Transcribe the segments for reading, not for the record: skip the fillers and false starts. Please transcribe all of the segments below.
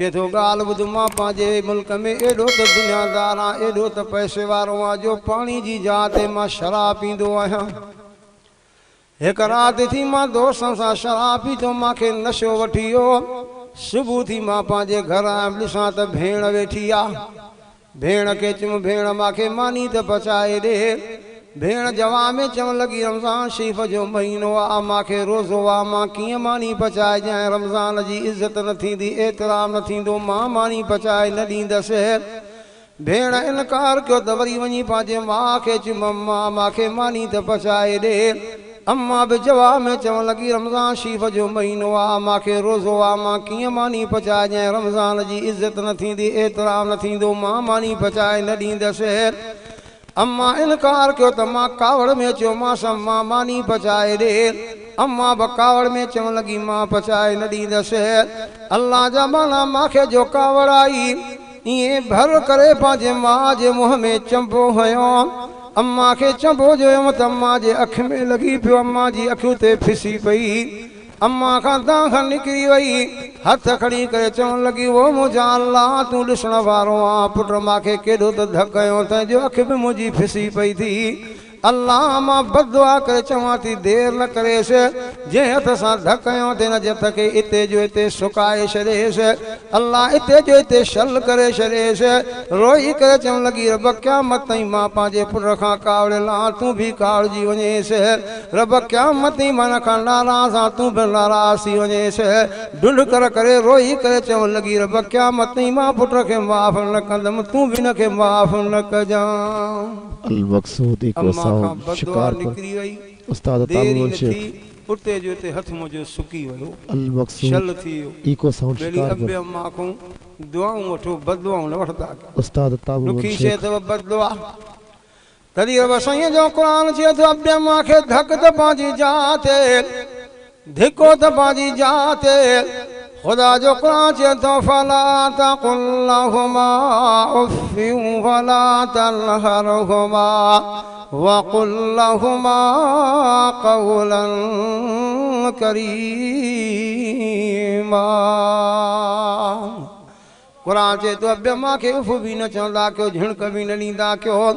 چئي ٿو ڳالهه ٻڌ مان پنهنجي ملڪ ۾ ايڏو ته دنيادار آهيان ايڏو ته پئسي وارو آهيان جو پاڻي جي جاء تي مان شراب پيئندو آهيان. هڪ رات ٿي مان دوستن سان شراب پيتو مان کي نشو وٺي ويو. صبح ٿي مان پنهنجي گهر آيم ڏسان ته ڀيڻ ويٺي آ. ڀيڻ کي چيم ڀيڻ مان کي ماني ته پچائي ڏي. ڀيڻ جواب ۾ چوڻ لڳي رمضان شريف جو مهينو آ مان کي روزو آ مان ڪيئن ماني پچائجانء رمضان جي عزت نه ٿيندي احترام نه ٿيندو مان ماني پچائي نه ڏيندس. ڀيڻ انڪار ڪيو ته وري وڃي پنهنجي ماء کي چيم اما مان کي ماني ته پچائي ڏي. اما به جواب ۾ چوڻ لڳي رمضان شريف جو مهينو آ مان کي روزو آ مان ڪيئن ماني پچائجانء رمضان جي عزت نه ٿيندي احترام نه ٿيندو مان ماني پچائي نه ڏيندس. اما انڪار ڪيو ته مان ڪاوڙ ۾ چيومانس اما ماني پچائي ڏي. اما به ڪاوڙ ۾ چوڻ لڳي مان پچائي نه ڏيندس. الله جا ٻانها مان کي جو ڪاوڙ آئي ائين ڀر ڪري پنهنجي ماء جي منهن ۾ چنبو هنيو. اما کي چنبو جو هنيم ته اما جي اک ۾ لڳي پيو اما جي اک اتي ڦسي پئي. اما کان دانهن نڪري وئي. هٿ کڻي ڪري چوڻ لڳي، او منهنجا الله! تون ڏسڻ وارو آن، پٽ مان کي ڪيڏو ته ڌڪ هنيو اٿئي جو اک به منهنجي ڦسي پئي ٿي. الله! مان بددعا ڪري چوان ٿي، دير نه ڪريس، جنهن هٿ سان ڌڪ هنيو اٿئي ان جي هٿ کي اتي جو اتي سڪائي ڇڏيس. الله اتي جو اتي شل ڪري ڇڏيس. روئي ڪري چوڻ لڳي، رب! قيامت تائين مان پنهنجي پٽ کان ڪاوڙيل آن، تون به ڪاوڙجي وڃيس. رب قيامت تائين مان ان کان ناراض آن تون به ناراض ٿي وڃيس. ڍنڍ ڪر ڪري روئي ڪري چوڻ لڳي رب قيامت تائين مان پٽ کي معاف نه ڪندم تون به ان کي معاف نه ڪجان. المقصود ايڪو امان کان سائونڊ بددعا شڪارپور نڪري وئي. استاد دير ئي تابومل نه شيخ. ٿي اتي جو اتي هٿ منهنجو سڪي ويو. المقصود شل ٿي ويو. ايڪو سائونڊ ٻيلي شڪارپور. ابي امان کان دعائون وٺو بددعائون نه وٺندا ڪيو. استاد تابومل ڏکي شيء شيخ. اٿو بددعا. تڏهن رب سائينء جو قرآن چئي ٿو، ابي امان کي ڌڪ ته پنهنجي جاء تي، ڌڪو ته پنهنجي جاء تي. خدا جو قرآن چئي ٿو، فلا تقل لهما اف ولا تنهرهما وقل لهما قولا ڪريما. قرآن چئي ٿو، ابي امان کي اف به نه چوندا ڪيو، جهڻڪ به نه ڏيندا ڪيو.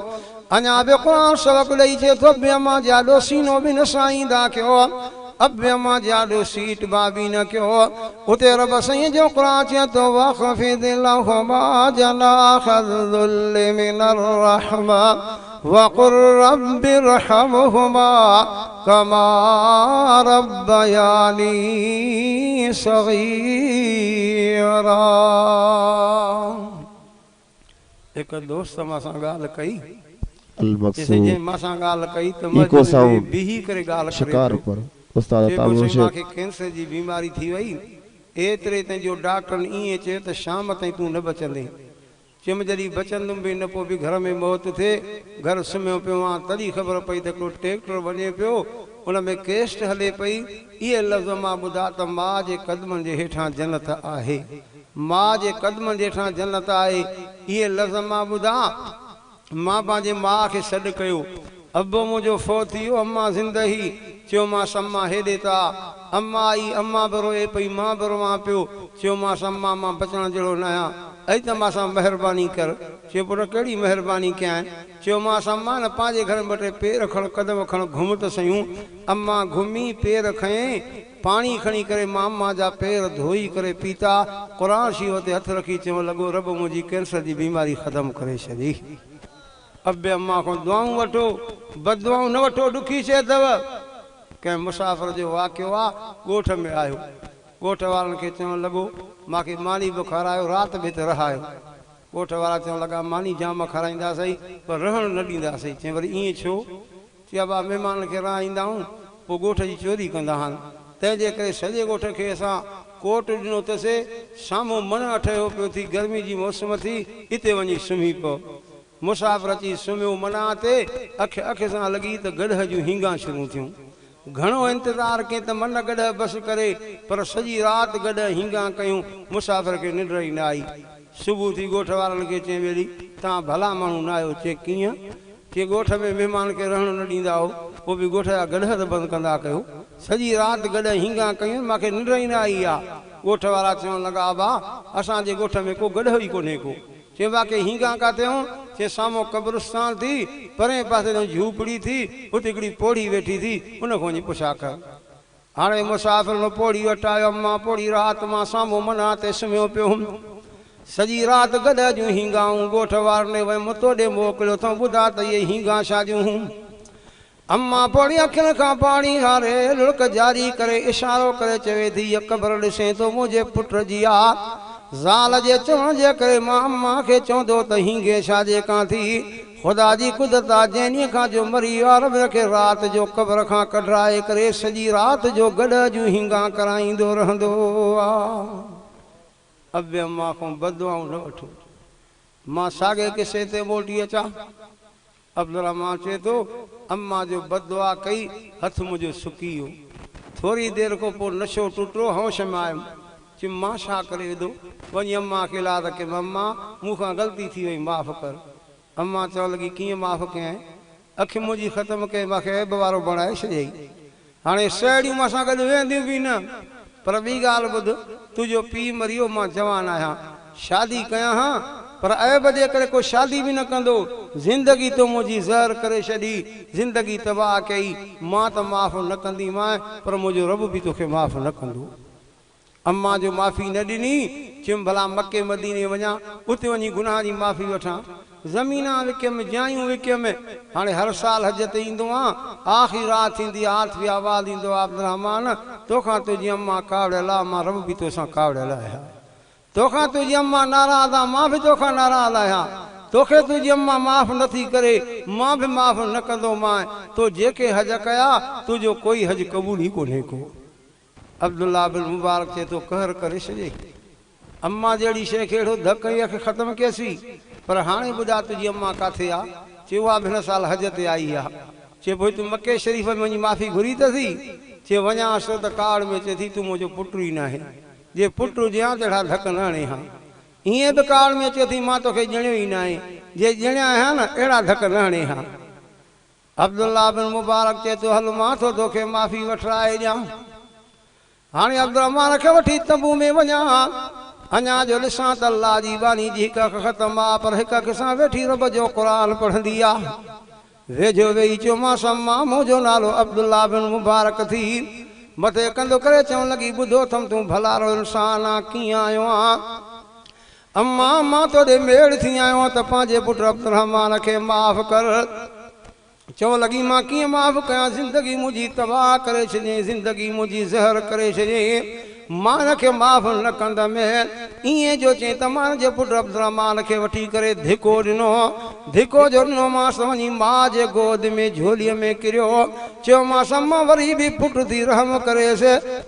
اڃا به قرآن سبق ڏئي چئي ٿو، ابي امان جي آڏو سينو به نه سهائيندا ڪيو، ابي امان جي آڏو سيٽ بابي نه ڪيو. اتي رب سائين جو قرآن چئي ٿو، واخفض لهما جناح الذل من الرحمة وقل رب ارحمهما ڪما ربياني صغيرا. هڪ دوست مان سان ڳالهه ڪئي. چي سائين المقصود جنهن مان سان ڳالهه ڪئي ته ايڪو مسجد ۾ سائونڊ بيهي ڪري ڳالهه ڪري پيو. شڪارپور استاد چي پيو تابومل سائين مان شيخ. کي ڪينسر جي بيماري ٿي وئي. ايتري تائين جو ڊاڪٽرن ائين چيو ته شام تائين تون نه بچندين. چيم جڏهن بچندم به نه پوء به گهر ۾ موت ٿئي، گهر سمهيو پيو آهيان تڏهن خبر پئي ته هڪڙو ٽيڪٽر وڃي پيو، ان ۾ ڪيسٽ هلي پئي، اهي لفظ مان ٻڌا ته ماء جي قدمن جي هيٺان جنت آهي، ماء جي قدمن جي هيٺان جنت آهي، اهي لفظ مان ٻڌا، مان پنهنجي ماء کي سڏ ڪيو، ابو منهنجو فوت ٿي ويو، امان زنده هئي، چيومانس امان هيڏي ته آ، امان آئي، امان به روئي پئي، مان به روئان پيو، چيومانس امان مان بچڻ جهڙو ناهيان، اڄ ته مان سان مهرباني ڪر. چيو پٽ ڪهڙي مهرباني ڪيانء؟ چيومانس امان نه پنهنجي گهر ۾ ٻه ٽي پير کڻ قدم کڻ گهم ته سهيون. امان گهمي پير کنيئي، پاڻي کڻي ڪري مان امان جا پير ڌوئي ڪري پيتا، قرآن شريف تي هٿ رکي چوڻ لڳو رب منهنجي ڪينسر جي بيماري ختم ڪري ڇڏي. ابي امان کان دعائون وٺو، بددعائون نه وٺو ڏکي شيء اٿو. ڪنهن مسافر جو واقعو آ، ڳوٺ ۾ آيو. ڳوٺ وارن کي چوڻ لڳو، مان کي ماني به کارايو، رات به هت رهايو. ڳوٺ وارا چوڻ لڳا، ماني جام کارائينداسين، پر رهڻ نه ڏينداسين. چيائين، وري ائين ڇو؟ چيا، ابا مهمانن کي رهائيندا آهيون، پوء ڳوٺ جي چوري ڪندا آهن. تنهن جي ڪري سڄي ڳوٺ کي اسان ڪوٽ ڏنو اٿسي. سامهون مڻ اٺيو پيو ٿي، گرمي جي موسم ٿي، اتي وڃي سمهي پئو. مسافر اچي سمهيو مڻان تي، اک اک سان لڳي ته گڏهه جون هينگان شروع ٿيون. گهڻو انتظار ڪين ته من گڏهه بس ڪري، پر سڄي رات گڏهه هينگان ڪيون، مسافر کي ننڊ ئي نه آئي. صبح ٿي ڳوٺ وارن کي چين ٻيلي، توهان ڀلا ماڻهو نه آهيو. چي ڪيئن؟ چي ڳوٺ ۾ مهمان کي رهڻ نه ڏيندا آهو، پوء به ڳوٺ جا گڏهه ته بند ڪندا ڪيو. سڄي رات گڏهه هينگان ڪيون، مان کي ننڊ ئي نه آئي آ. ڳوٺ وارا چوڻ لڳا، ابا! اسان جي ڳوٺ ۾ ڪو گڏهه ئي ڪونهي ڪو. چيم، باقي هينگان ڪاٿي هون؟ چي، سامهون قبرستان ٿي، پرئين پاسي تائين جهوپڙي ٿي، اتي هڪڙي پوڙهي ويٺي ٿي، ان کان وڃي پڇا ڪر. هاڻي مسافر ان پوڙهي وٽ آيو، اما پوڙهي رات مان سامهون منان تي سمهيو پيو هوم. سڄي رات گڏهه جون هينگائون ڳوٺ وارن ڏي ويم، توڏي موڪليو اٿئون، ٻڌاء ته اهي هينگان ڇا جون هون؟ اما پوڙهي اکين کان پاڻي هاري لڙڪ جاري ڪري اشارو ڪري چوي ٿي، هيء قبر ڏسين ٿو منهنجي پٽ جي آ. زال جي چوڻ جي ڪري مان اما کي چوندو ته هينگي ڇا جي ڪان ٿي؟ خدا جي قدرت آ جنهن ڏينهن کان جو مري ويو آ رب هن کي رات جو قبر کان ڪڍرائي ڪري سڄي رات جو گڏهه جون هينگان ڪرائيندو رهندو آ. ابي اما کان بددعائون نه وٺو. مان ساڳئي قصي تي موٽي اچان. عبدالرحمان چئي ٿو، اما جو بددعا ڪئي، هٿ منهنجو سڪي ويو. ٿوري دير کان پوء نشو ٽٽو، هوش ۾ آيم. چيم، مان ڇا ڪري وڌو؟ وڃي اما کي لاڏ ڪيم، اما، مون کان غلطي ٿي وئي، معاف ڪر. اما چوڻ لڳي، ڪيئن معاف ڪيانء؟ اک منهنجي ختم ڪئي، مان کي عيب وارو بڻائي ڇڏيئي. هاڻي سهيڙيون مان سان گڏ ويهنديون به نه. پر ٻي ڳالهه ٻڌ، تنهنجو پيء مري ويو، مان جوان آهيان، شادي ڪيان ها، پر عيب جي ڪري ڪو شادي به نه ڪندو. زندگي تو منهنجي زهر ڪري ڇڏي، زندگي تباهه ڪئي، مان ته معاف نه ڪنديمانء، پر منهنجو رب به توکي معاف نه ڪندو. امان جو معافي نه ڏني، چيم ڀلا مڪي مديني وڃان، اتي وڃي گناهه جي معافي وٺان. زمينان وڪيم، جايون وڪيم، هاڻي هر سال حج تي ايندو آن، آخري رات ٿيندي آ، هاٿ به آواز ايندو آ، عبدالرحمان! توکان تنهنجي امان ڪاوڙيل آ، مان رب به توسان ڪاوڙيل آهيان. توکان تنهنجي امان ناراض آ، مان به توکان ناراض آهيان. توکي تنهنجي امان معاف نه ٿي ڪري، مان به معاف نه ڪندومانء. تو جيڪي حج ڪيا، تنهنجو ڪوئي حج قبول ئي ڪونهي ڪو. عبدالله بن مبارڪ چئي ٿو قهر ڪري ڇڏيئي. امان جهڙي شيء کي اهڙو ڌڪ هنئي اک ختم ڪيسي. پر هاڻي ٻڌاء تنهنجي امان ڪاٿي آ؟ چي اها به هن سال حج تي آئي آ. چي پوء تون مڪي شريف ۾ وڃي معافي گهري اٿسي؟ چي وڃانس ٿو ته ڪاوڙ ۾ چئي ٿي تون منهنجو پٽ ئي ناهين. جي پٽ هجين ها ته اهڙا ڌڪ نه هڻين ها. ائين به ڪاوڙ ۾ چئي ٿي مان توکي ڄڻيو ئي ناهي. جي ڄڻيان ها نه اهڙا ڌڪ نه هڻين ها. عبدالله بن مبارڪ چئي ٿو، هل مان ٿو توکي معافي وٺرائي ڏيان. هاڻي عبدالرحمان کي وٺي تنبو ۾ وڃان. اڃا جو ڏسان ته الله جي ٻانهي جي هڪ اک ختم آ، پر هڪ اک سان ويٺي رب جو قرآن پڙهندي آ. ويجهو ويهي چيومانس، اما منهنجو نالو عبدالله بن مبارڪ ٿي. مٿي ڪنڌ ڪري چوڻ لڳي، ٻڌو اٿم تون ڀلارو انسان آن، ڪيئن آيو آن؟ اما! مان توڏي ميڙ ٿي آيو آهيان ته پنهنجي پٽ عبدالرحمان کي معاف ڪر. چوڻ لڳي، مان ڪيئن معاف ڪيان، زندگي منهنجي تباهه ڪري ڇڏيائين، زندگي منهنجي زهر ڪري ڇڏيائين، مان هن کي معاف نه ڪندم. ائين جو چيائين ته مان هن جي پٽ عبدالرحمان کي وٺي ڪري ڌڪو ڏنو. ڌڪو جو ڏنومانس ته وڃي ماء جي گود ۾ جهوليء ۾ ڪريو. چيومانس، اما وري به پٽ ٿي رحم ڪريس.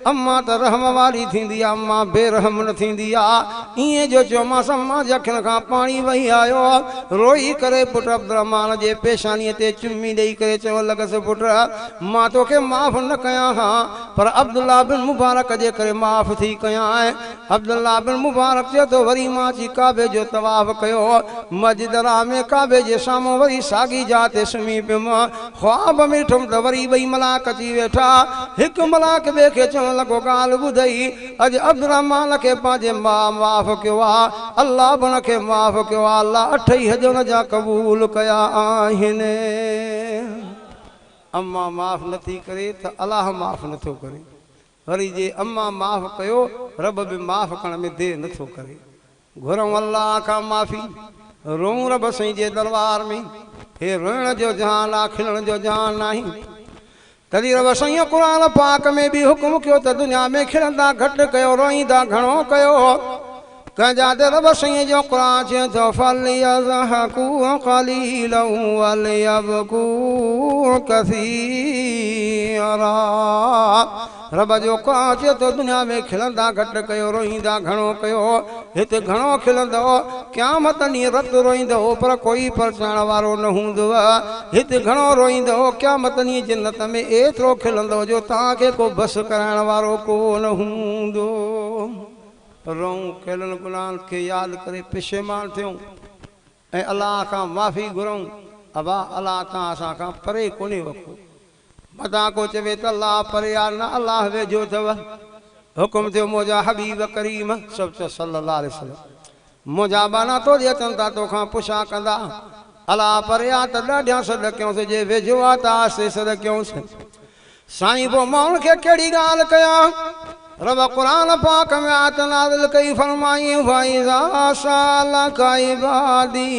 اما ته رحم واري ٿيندي آ، اما بي رحم نه ٿيندي آ. ائين جو چيومانس، اما جي اکين کان پاڻي وهي آيو. روئي ڪري پٽ عبدالرحمان جي پيشانيء تي چمي ڏئي ڪري چوڻ لڳس، پٽ! مان توکي معاف نه ڪيان ها، پر عبدالله بن مبارڪ جي ڪري معاف ٿي ڪيانء. عبدالله بن مبارڪ چئي ٿو، وري مان اچي ڪعبي جو طواف ڪيو. مسجد حرام ۾ ڪعبي جي سامهون وري ساڳي جاء تي سمهي پيم. خواب ۾ ڏٺم ته وري ٻئي ملائڪ اچي ويٺا. هڪ ملائڪ ٻئي کي چوڻ لڳو، ڳالهه ٻڌئي، اڄ عبدالرحمان کي پنهنجي ماء معاف ڪيو آ، الله به ان کي معاف ڪيو آ، الله اٺئي حج ان جا قبول ڪيا آهن. اما معاف نٿي ڪري ته الله معاف نٿو ڪري. وري جي اما معاف ڪيو، رب به معاف ڪرڻ ۾ دير نٿو ڪري. گهرون الله کان معافي، روئون رب سائين جي درٻار ۾. هي روئڻ جو جهان آ، کلڻ جو جهان ناهي. تڏهن رب سائينء قرآن پاڪ ۾ به حڪم ڪيو ته دنيا ۾ کلندا گهٽ ڪيو، روئيندا گهڻو ڪيو. ڪنهن جاء تي رب سائينء جو قرآن چئي ٿو، فليضحڪوا قليلا وليبڪوا ڪثيرا رب جو قرآن چئي ٿو، دنيا ۾ کلندا گهٽ ڪيو، روئيندا گهڻو ڪيو. هت گهڻو کلندؤ، قيامت ڏينهن رت روئيندؤ، پر ڪوئي پرچائڻ وارو نه هوندو. هت گهڻو روئيندؤ، قيامت ڏينهن جنت ۾ ايترو کلندؤ جو توهان کي ڪو بس ڪرائڻ وارو ڪو نه هوندو. روئون، ڪيلن گناهن کي ياد ڪري پشيمان ٿيون ۽ الله کان معافي گهرون، ابا الله توهان اسان کان پري ڪونهي وکو. متان ڪو چوي ته الله پري آ، نه الله ويجهو اٿو. हुकुम थियो मुंहिंजा हबीब करीम सभु चओ सल्लल्लाहु अलैहि वसल्लम मुंहिंजा बाना तोॾे अचनि था तोखां पुछा कंदा अला परे आहे त ॾाढियां सॾ कयूंसि जे वेझो आहे त आस्ते सॾ कयूंसि। साईं पोइ मां हुनखे कहिड़ी ॻाल्हि कयां? रब क़ुरान पाक में आयत नाज़िल कई फरमाई फइज़ा सालक इबादी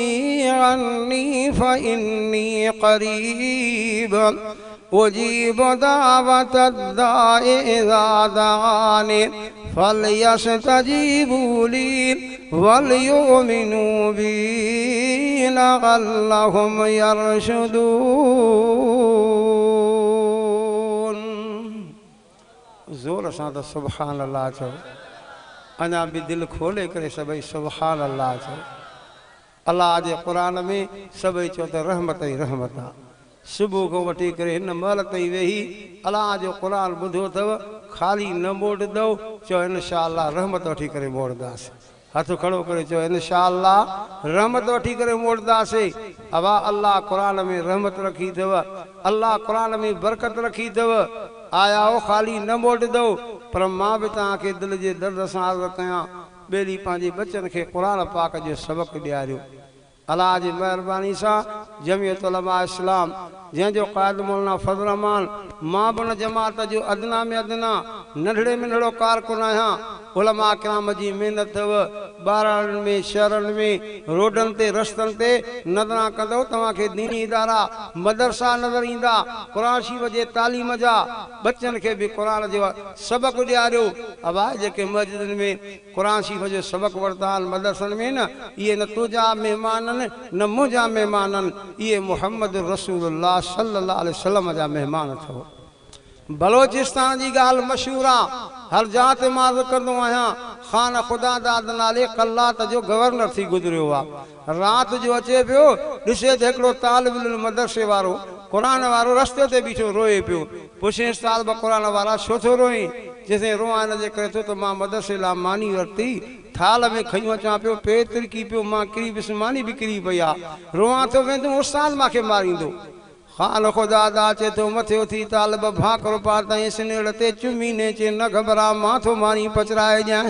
अन्नी फइन्नी क़रीब उजीब दावत दाए इज़ा दआनी फलयस्तजीबू ली वलयुमिनू बी लअल्लहुम यरशुदून। ज़ोर सां त सुभान अल्लाह चओ, अञा बि दिलि खोले करे सभई सुभान अल्लाह चओ। अल्लाह जे क़ुरान में सभई चओ त रहमत ई रहमत आहे। सुबुह खां वठी करे हिन महिल ताईं वेही अल्लाह जो क़ुरान ॿुधो अथव, ख़ाली न मोड़ंदव, चओ इनशा अल्लाह रहमत वठी करे मोड़ंदासीं। हथु खड़ो करे चओ इनशा अल्लाह रहमत वठी करे मोड़ंदासीं। अवा अल्लाह क़ुरान में रहमत रखी अथव, अल्लाह क़ुरान में बरकत रखी अथव। आया हो ख़ाली न मोड़ंदव, पर मां बि तव्हांखे दिलि जे दर्द सां अर्ज़ु कयां, ॿेली पंहिंजे बच्चनि खे क़ुरान पाक जो सबक़ ॾियारियो। अल्लाह जी महिरबानी सां जमियत उलमा इस्लाम जंहिंजो क़ाइद मौलाना फज़ल रहमान, मां बि हुन जमात जो अदना में अदना नंढड़े में नंढड़ो कारकुन आहियां। उलमा किराम जी महिनत अथव, ॿारनि में शहरनि में रोडनि ते रस्तनि ते नज़रा कंदव तव्हांखे दीनी इदारा मदरसा नज़र ईंदा, क़ुरान शरीफ़ जे तालीम जा बच्चनि खे बि क़ुरान जो सबक़ ॾियारियो। अबा जेके मस्जिदनि में क़ुरान शरीफ़ जो सबक़ वरिता आहिनि मदरसनि में न, इहे न तुंहिंजा महिमान आहिनि न मुंहिंजा महिमान आहिनि, इहे मुहम्मद रसूलुल्लाह सल्लल्लाहु अलैहि वसल्लम जा महिमान अथव। बलोचिस्तान जी ॻाल्हि मशहूरु आहे, हर जाइ ते मां अर्ज़ु कंदो आहियां। ख़ान ख़ुदा दाद नाले कलात जो गवर्नर थी गुज़रियो आहे। राति जो अचे पियो, ॾिसे त हिकिड़ो तालिब इल्म मदरसे वारो क़ुरान वारो रस्ते ते बीठो रोए पियो। पुछेसि तालिब क़ुरान वारा छो थो रोए? चयईं रोआं हिन जे करे थो त मां मदरसे लाइ मानी वरिती, थाल में खयूं अचां पियो, पेर तिरकी पियो, मां किरी पियुसि, मानी बि किरी पई आहे, रोआं थो वेंदुमि उस्ताद मूंखे मारींदो। ख़ान ख़ुदा दा चए थो मथे उथी तालिब भाकरो पाताईं सिनेड़ ते चुमी ने, चए न घबरा मां थो मानी पचराए ॾियां।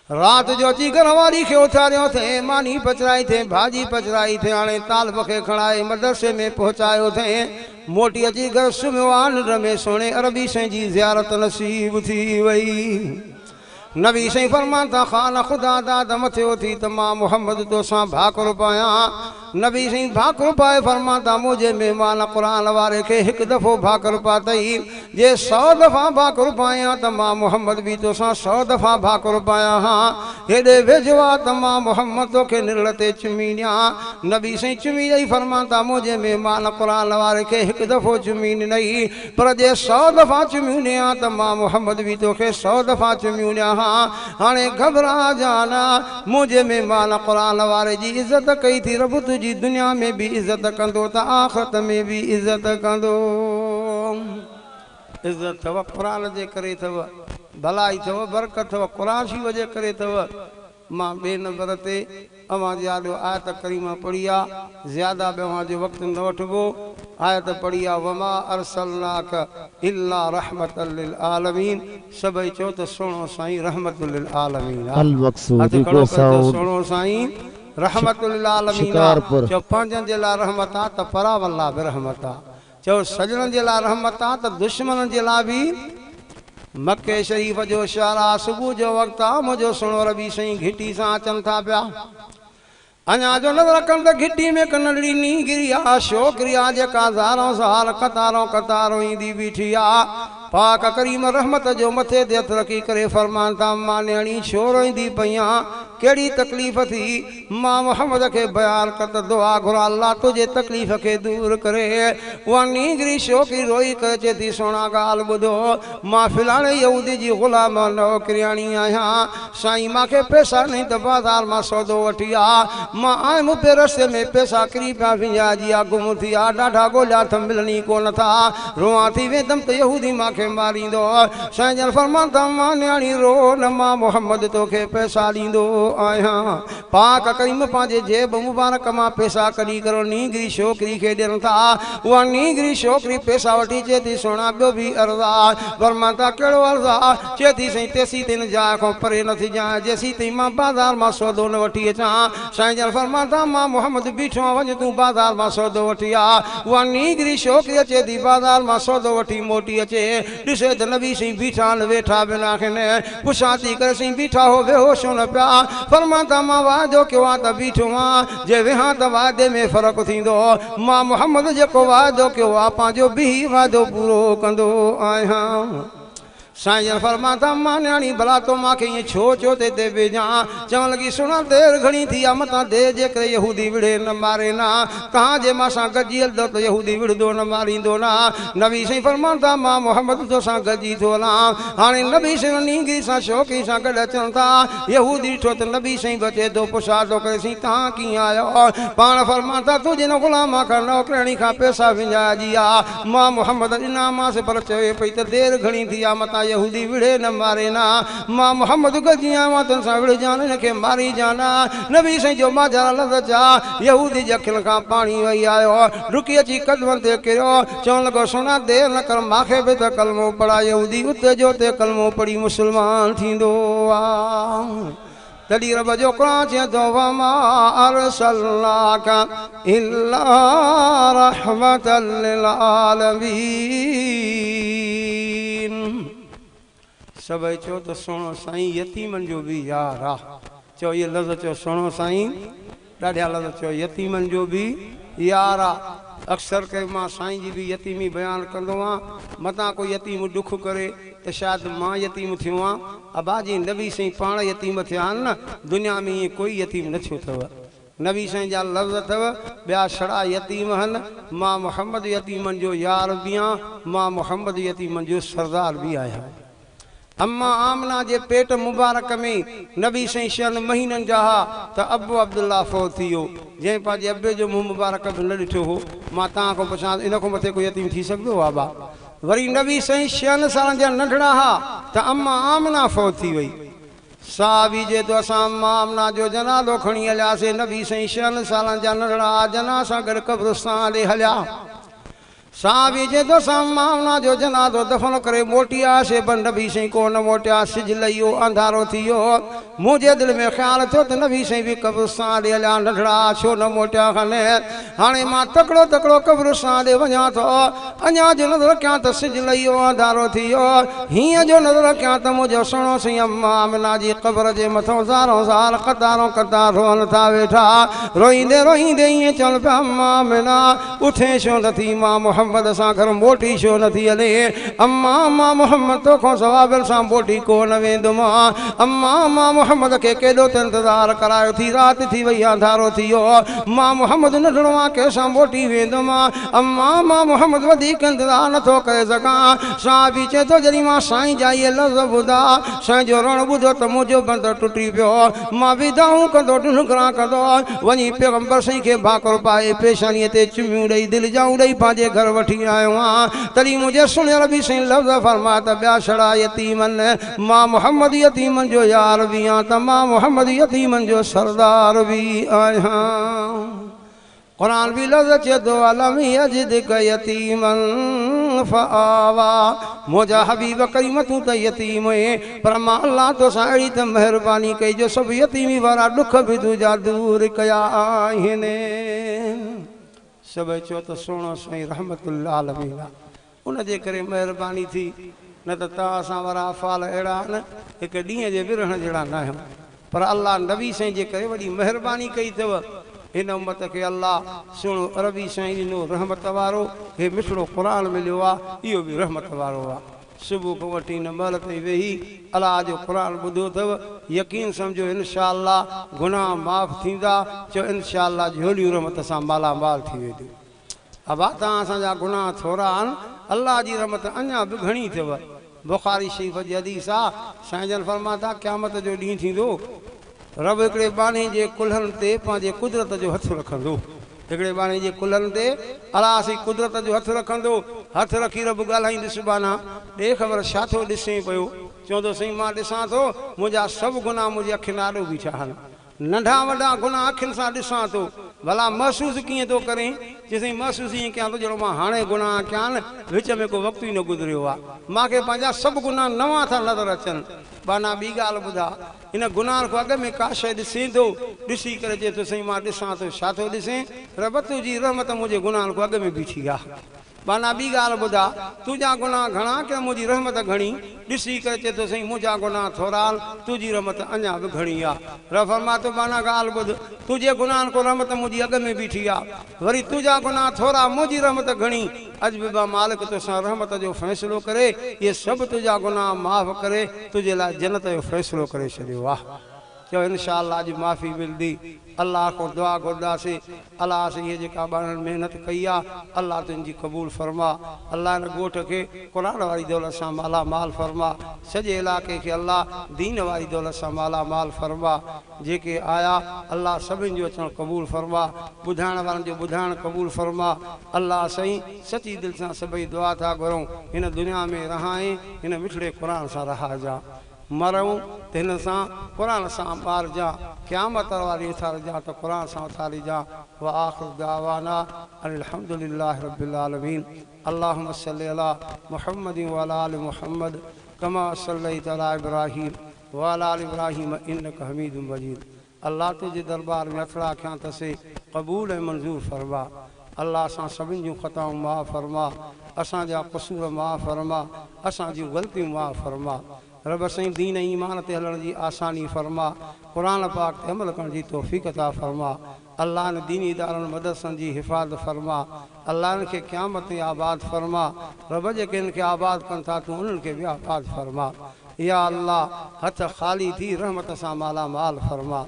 राति जो अची घर वारी खे उथारियो अथई, मानी पचराई थिए, भाॼी पचराई थिए, हाणे तालिब खे खणाए मदरसे में पहुचायो अथई। मोटी अची घर सुम्हियो आहे, निंड में सुहिणे अरबी साईं जी ज़ियारत नसीब थी वई। नबी साईं फरमान था ख़ान ख़ुदा दाद मथे उथी त मां मोहम्मद तोसां भाकरो पायां। नबी साईं भाकरो पाए फरमान था मुंहिंजे महिमान क़ुरान वारे खे हिकु दफ़ो भाकर पातई, जे 100 दफ़ा भाकरो पायां त मां मोहम्मद बि तोसां 100 दफ़ा भाकरो पायां। हा हेॾे वेझो आहे त मां मोहम्मद तोखे निरड़ ते चुमी ॾियां। नबी साईं चुमी ॾेई फरमान था मुंहिंजे महिमान क़ुरान वारे खे हिकु दफ़ो चुमी ॾिनई, पर जे 100 दफ़ा चुमियूं ॾियां त मां मोहम्मद बि तोखे 100 दफ़ा चुमियूं ॾियां। हा हाणे घबरा जाना, मुंहिंजे महिमान क़ुरान वारे जी इज़त कई थी, रब तुंहिंजी दुनिया में बि इज़त कंदो त आख़िरत में बि इज़त कंदो। इज़त अथव क़ुरान जे करे अथव, भलाई अथव, बरकत अथव क़ुरान शरीफ़ जे करे अथव। मां ॿिए नंबर ते अव्हां जे आॾो आयत करीमा पढ़ी आहे, ज़्यादा बि अव्हांजो वक़्तु न वठिबो। आयत पढ़ी आहे वमा अरसलनाक इल्ला रहमतल लिल आलमीन। सभई चओ त सुहिणो साईं रहमतुल लिल आलमीन आहे। सुहिणो साईं रहमतुल लिल आलमीन आहे। चओ पंहिंजनि जे लाइ रहमत आहे त परावनि लाइ बि रहमत आहे। चओ सॼणनि जे लाइ रहमत आहे त दुश्मननि जे लाइ बि। मक्के शरीफ़ जो शहर आहे, सुबुह जो वक़्तु आहे, मुंहिंजो सुहिणो रबी साईं घिटी सां अचनि था पिया। अञा जो नज़र कनि त घिटी में हिकु नंढड़ी नींगिरी आहे, छोकिरी आहे, जेका ज़ारों ज़ार कतारों कतारों ईंदी बीठी आहे। पाक करीम रहमत जो मथे ते हथु रखी करे फरमान था मां नियाणी छो रोईंदी पई आहियां, कहिड़ी तकलीफ़ थी? मां मोहम्मद खे बयानु कर त दुआ घुरां अल्लाह तुंहिंजे तकलीफ़ खे दूर करे। उहा नींगरी छोकिरी रोई करे चए थी सुहिणा ॻाल्हि ॿुधो, मां फिलाणे यहूदी जी ग़ुलाम नौकरियाणी आहियां, साईं मूंखे पैसा नहीं त बाज़ार मां सौदो वठी आ, मां आयुमि पे रस्ते में पैसा किरी पिया विञाइजी विया, गुम थी विया, ॾाढा ॻोल्हिया त मिलनि ई कोन था, रोआं थी वेंदमि त यहूदी मूंखे مان کي मारींदो। साईं जन फरमान था, मां नियाणी रो न, मां मोहम्मद तोखे पैसा ॾींदो आहियां। पाक करीम पंहिंजे जेब मुबारक मां पैसा कढी करो नींगरी छोकिरी खे ॾियनि था। उहा नींगरी छोकिरी पैसा वठी चए थी, सुहिणा ॿियो बि अर्ज़ु आहे। फरमान था, कहिड़ो अर्ज़ु आहे? चए थी, साईं तेसीं ताईं जाइ खां परे न थिजांइ जेसीं ताईं मां बाज़ार मां सौदो न वठी अचां। साईं जन फरमान था, मां मोहम्मद बीठो आहियां, वञ तूं बाज़ार मां सौदो वठी आ। उहा नींगरी छोकिरी अचे थी बाज़ार मां सौदो वठी मोटी अचे, ॾिसे त नबी साईं बीठा आहिनि, वेठा बि न आहिनि। पुछां थी करे, साईं बीठा हो बेहोश न पिया? फरमान था, मां वाइदो कयो आहे त बीठो आहियां, जे वेहां त वाइदे में फ़र्क़ु थींदो। मां मोहम्मद जेको वाइदो कयो आहे पंहिंजो बि वाइदो पूरो कंदो आहियां। साईं जन फरमान था, मां नियाणी भला तो मूंखे ईअं छो चयो त हिते भेजां? चवण लॻी, सुहिणा देरि घणी थी आहे, मतां देरि जे करे यहूदी विड़े न मारे न, तव्हांजे मां सां गॾिजी हलंदो त यहूदी विढ़ंदो न, मारींदो न। नबी साईं फरमान था, मां मोहम्मद तो सां गॾिजी थो हलां। हाणे नबी साईं नींगरी सां छोकिरी सां गॾु अचनि था। यहूदी ॾिठो त नबी साईं बि अचे थो, पुछा थो करे, साईं तव्हां कीअं आयो? पाण फरमान था, तूं जिन ग़ुलाम खां नौकराणी खां पैसा विञाइजी आहे, मां मोहम्मद ॾिनामांसि, पर चवे पई त देरि घणी थी आहे, मतां यहूदी विड़े न मारे ना। मां मोहम्मद गॾिजी आयो आहियां, तन सां विड़िजां, हिनखे मारी जाना। नबी साईं जो माजरा लफ़्ज़ छा, यहूदी जे अखियुनि खां पाणी वही आयो, डुकी अची कदमनि ते किरियो, चवण लॻो, सुहिणा देरि न कर, मूंखे बि त कलमो पढ़ा। यहूदी उते जो उते कलमो पढ़ी मुस्लमान थींदो आहे। तॾहिं रब जो क़ुरान चए थो, वमा अरसलनाका इल्ला रहमतल लिल आलमीन। सभई चयो त सुहिणो साईं यतीमनि जो बि यार आहे। चयो इहे लफ़्ज़ चयो, सुहिणो साईं ॾाढा लफ़्ज़ चयो, यतीमनि जो बि यार आहे। अक्सर करे मां साईं जी बि यतीमी बयानु कंदो आहियां, मतां कोई यतीम ॾुख करे त शायदि मां यतीम थियो आहियां। अबा जी नबी साईं पाण यतीम थिया आहिनि न, दुनिया में ईअं कोई यतीम न थियो अथव। नबी साईं जा लफ़्ज़ अथव, ॿिया छड़ा यतीम आहिनि, मां मोहम्मद यतीमनि जो यार बि आहियां, मां मोहम्मद यतीमनि जो सरदार बि आहियां। अम्मा आमना जे पेट मुबारक में नबी साईं 6 महीननि जा हुआ त अबू अब्दुल्ला फौत थी वियो, जंहिं पंहिंजे अबे जो मुंहुं मुबारक बि न ॾिठो हो। मां तव्हां खां पुछां, इन खां मथे कोई यतीम थी सघंदो आहे? बा वरी नबी साईं 6 सालनि जा नंढड़ा हुआ त अम्मा आमना फौत थी वई। साहबी जे तो असां अम्मा आमना जो जनाज़ो खणी हलियासीं, नबी साईं 6 सालनि जा नंढड़ा जना सां गॾु क़ब्रिस्तान ॾे हलिया। साहबी जे तो असां अम्मा आमना जो जनाज़ो दफ़न करे मोटी आयासीं, पर नबी साईं कोन मोटिया। सिज लही वियो, अंधारो थी वियो। मुंहिंजे दिलि में ख़्यालु थियो त नबी साईं बि क़ब्रिस्तान ॾे हलिया, नंढड़ा छो न मोटिया खने। हाणे मां तकिड़ो तकिड़ो क़ब्रिस्तान ॾे वञा थो, अञा जो नज़र कयां त सिज लही वियो, अंधारो थी वियो। हीअं जो नज़र कयां त मुंहिंजो सुहिणो साईं अम्मा आमना जी क़ब्र जे मथां ज़ारो ज़ार कतारो कतार रोअनि था वेठा। रोईंदे रोईंदे ईअं चवनि पिया, अम्मा आमना उथे छो नथी, मां मोहम्मद सां घर मोटी छो नथी हले? अम्मा मां मोहम्मद तोखां सवाबिल सां मोटी कोन वेंदुमि। अम्मा मां मोहम्मद खे केॾो त इंतज़ार करायो थी, राति थी वई, अंधारो थी वियो, मां मोहम्मद नंढड़ो आहियां, कंहिंसां मोटी वेंदुमि? अम्मा मां मोहम्मद वधीक इंतज़ार नथो करे सघां। साहबी चए थो, जॾहिं मां साईं जा इहे लफ़्ज़ ॿुधा, साईं जो रोअणु ॿुधो त मुंहिंजो बंद टुटी पियो। मां विदाऊं कंदो, ढुनघरा कंदो वञी पैगंबर साईं खे भाकरो पाए पेशानीअ ते चुमियूं ॾेई दिलि जाऊं ॾेई पंहिंजे घर वठी आयो आहियां। तॾहिं मुंहिंजे सुहिणे रबी साईं लफ़्ज़ फरमा त ॿिया छड़ा यतीमनि, मां मोहम्मद यतीमनि जो यार बि आहियां त मां मोहम्मद यतीमनि जो सरदार बि आहियां। क़ुरान बि लफ़्ज़ चए थो, अलम यजिदक यतीमन फ़आवा। मुंहिंजा हबीब करीम तूं त यतीम हुए, पर मां अलाह तोसां अहिड़ी त महिरबानी कई जो सभु यतीमी वारा ॾुख बि तुंहिंजा दूर कया आहिनि। सभई चयो त सुहिणो साईं रहमतुल आलमीन आहे, उनजे करे महिरबानी थी, न त तव्हां असां वारा अफ़ाल अहिड़ा आहिनि, हिकु ॾींहं जे विरहण जहिड़ा न आहियूं। पर अलाह नबी साईं जे करे वॾी महिरबानी कई अथव। हिन उम्मत खे अलाह सुहिणो अरबी साईं ॾिनो रहमत वारो, हे मिठड़ो क़ुरान मिलियो आहे, इहो बि रहमत वारो आहे। सुबुह खां वठी हिन महिल ताईं वेही अलाह जो क़ुरान ॿुधो अथव, यकीन सम्झो इनशा गुनाह माफ़ थींदा। चयो इनशा झोलियूं रहमत सां माला माल थी वेंदियूं। अबा तव्हां असांजा गुनाह थोरा आहिनि, अलाह जी रहमत अञा बि घणी अथव। बुखारी शरीफ़ जी हदीस आहे, साईं जन फरमा था, क़यामत जो ॾींहुं थींदो, रब हिकिड़े बाणे जे कुल्हनि ते पंहिंजे कुदरत जो हथु रखंदो। हिकिड़े बाणे जे कुल्हनि ते अलाह साईं कुदरत जो हथु रखंदो। هٿ رکي رب ڳالهائيندس ٻانها، ڏي خبر ڇا ٿو ڏسين پيو؟ چوندو سائين مان ڏسان ٿو منهنجا سڀ گناهه منهنجي اکين آڏو بيٺا آهن. ننڍا وڏا گناهه اکين سان ڏسان ٿو. ڀلا محسوس ڪيئن ٿو ڪرين؟ چي سائين محسوس ائين ڪيان ٿو ڄڻ مان هاڻي گناهه ڪيا آهن، وچ ۾ ڪو وقت ئي نه گذريو آهي. مان کي پنهنجا سڀ گناهه نوان ٿا نظر اچن. ٻانها ٻي ڳالهه ٻڌاء، ان گناهن کان اڳ ۾ ڪا شيء ڏسين ٿو؟ ڏسي ڪري چئي ٿو سائين مان ڏسان ٿو. ڇا ٿو ڏسين؟ رب تنهنجي رحمت منهنجي گناهن کان اڳ ۾ بيٺي آهي. ٻانها ٻي ڳالهه ٻڌاء، تنهنجا گناهه گهڻا ڪي منهنجي رحمت گهڻي؟ ڏسي ڪري چئي ٿو سائين منهنجا گناهه ٿورا آهن، تنهنجي رحمت اڃا به گهڻي آ. رب فرمائي ٿو ٻانها ڳالهه ٻڌ، تنهنجي گناهن کان رحمت منهنجي اڳ ۾ بيٺي آ، وري تنهنجا گناهه ٿورا منهنجي رحمت گهڻي، اڄ به مان مالڪ توسان رحمت جو فيصلو ڪري اهي سڀ تنهنجا گناهه معاف ڪري تنهنجي لاء جنت جو فيصلو ڪري ڇڏيو آ. چيو انشاء الله اڄ معافي ملندي. الله کان دعا گهرنداسين الله سائين هي جيڪا ٻانهن محنت ڪئي آ الله تنهن جي قبول فرما الله هن ڳوٺ کي قرآن واري دولت سان مالا مال فرما سڄي علائقي کي الله دين واري دولت سان مالا مال فرما جيڪي آيا الله سڀن جو اچڻ قبول فرما ٻڌائڻ وارن جو ٻڌائڻ قبول فرما الله سائين سچي دل سان سڀئي دعا ٿا گهرون هن دنيا ۾ رهائين هن مٺڙي قرآن سان رهائجان. مرون ته هن سان، قرآن سان، مارجان، قيامت واري اٿارجان ته قرآن سان اٿارجان وآخر دعوانا ان الحمد لله رب العالمين اللهم صل علي محمد وعلي آل محمد ڪما صليت علي ابراهيم وعلي آل ابراهيم انڪ حميد مجيد الله تنهنجي درٻار ۾ هٿڙا کنيا اٿسي قبول ۽ منظور فرما الله اسان سڀن جون خطائون معاف فرما اسان جا قصور معاف فرما اسان جون غلطيون معاف فرما رب سائين دين ۽ ايمان تي هلڻ جي آساني فرما قرآن پاڪ تي عمل ڪرڻ جي توفيق عطا فرما الله ان ديني ادارن مدرسن جي حفاظت فرما الله انهن کي قيامت تائين آباد فرما رب جيڪي انهن کي آباد ڪن ٿا تون انهن کي به آباد فرما يا الله هٿ خالي ٿي رحمت سان مالا مال فرما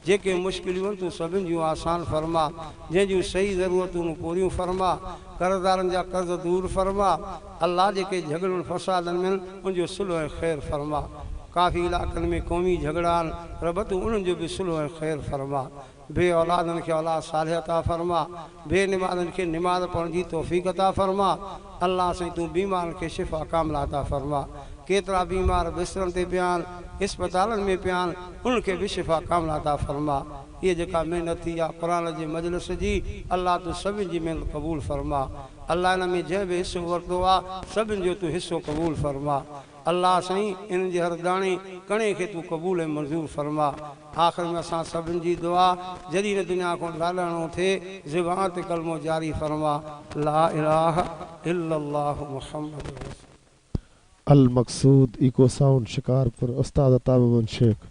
جيڪي مشڪليون آهن تون سڀن جون آسان فرما جنهن جون صحيح ضرورتون پوريون فرما قرضدارن جا قرض دور فرما الله جيڪي جهڳڙن فسادن ۾ آهن ان جو صلح ۽ خير فرما ڪافي علائقن ۾ قومي جهڳڙا آهن رب تون انهن جو به صلح ۽ خير فرما بي اولادن کي اولاد صالح عطا فرما، بي نمازن کي نماز پڙهڻ جي توفيق عطا فرما، الله سائين تون بيمارن کي شفا ڪامله عطا فرما، ڪيترا بيمار بسترن تي پيا آهن، اسپتالن ۾ پيا آهن، انهن کي به شفا ڪامله عطا فرما، هيء جيڪا محنت ٿي آ قرآن جي مجلس جي، الله تون سڀن جي محنت قبول فرما، الله ان ۾ جنهن به حصو ورتو آ، سڀن جو تون حصو قبول فرما. الله سائين انهن جي هر داڻي ڪڻي کي تون قبول ۽ منظور فرما. آخر ۾ اسان سڀن جي دعا جڏهن هن دنيا کان لاڏاڻو ٿئي زبان تي ڪلمو جاري فرما لا اله الا الله محمد رسول. المقصود ايڪو سائونڊ شڪارپور استاد عطا محمد شيخ.